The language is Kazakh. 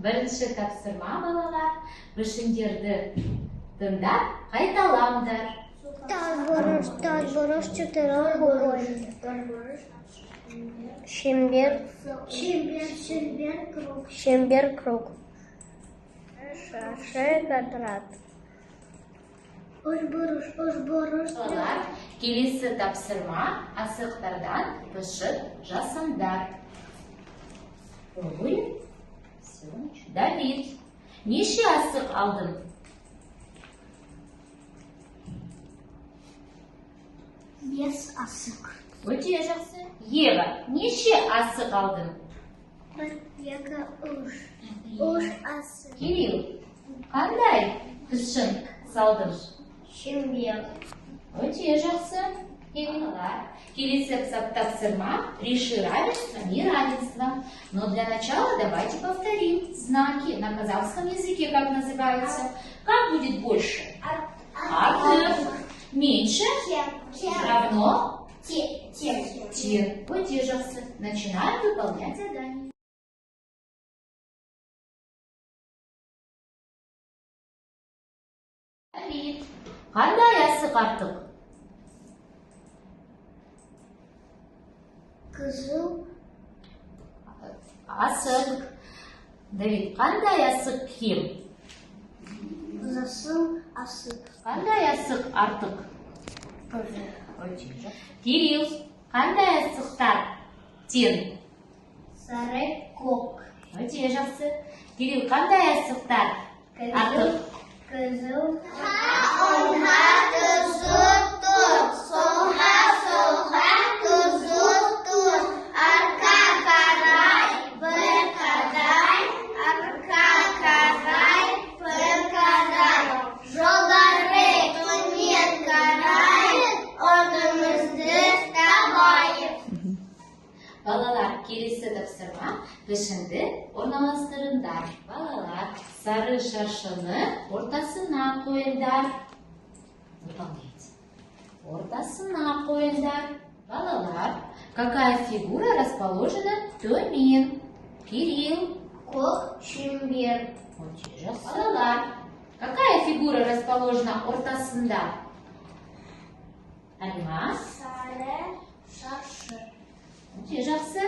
Бірінші тапсырма, балалар, пішіндерді тыңдап қайталаңдар. Тас бұрыш, четырехугольник. Шеңбер, круг. Шеңбер, круг. Шаршы, квадрат. Үшбұрыш, үшбұрыш. Балалар, келесі тапсырма асықтардан пішін жасаңдар. Пробуем. Всё. Давид, неше асық алдың? 5 асық. Өте жақсы. Ева, неше асық алдың? 1, 2, 3. 3 асық. Кирилл, қандай пішін салдың? Шеңбер. Өте жақсы. Балалар, келесі тапсырма реши равенство, неравенство. Но для начала давайте повторим знаки на казахском языке, как называются. Как будет больше? Артық. Меньше? Равно? Тең. Өте жақсы. Начинаем выполнять задание. Давид, қандай асық артық? Қызыл. Асық. Давид, қандай асық кем? Жасыл асық. Қандай асық артық? Қызыл. Кирилл, қандай асықтар тең? Сары, көк. Өте жақсы. Кирилл, қандай асықтар артық? Қызыл. Оңға түзу тұр, солға, солға түзу тұр. Арқа қарай бір қарай, арқа қарай бір қарай. Жоғары төмен қарай, орнымызды табайық. Балалар, келесі тапсырма пішінді орналастырыңдар. Балалар, сары шаршыны ортасына қойыңдар. Выполняйте. Ортасына қойыңдар. Балалар, какая фигура расположена төмен? Кирилл. Көк шеңбер. Өте жақсы. Балалар, какая фигура расположена ортасында? Алма. Сары шаршы. Өте жақсы.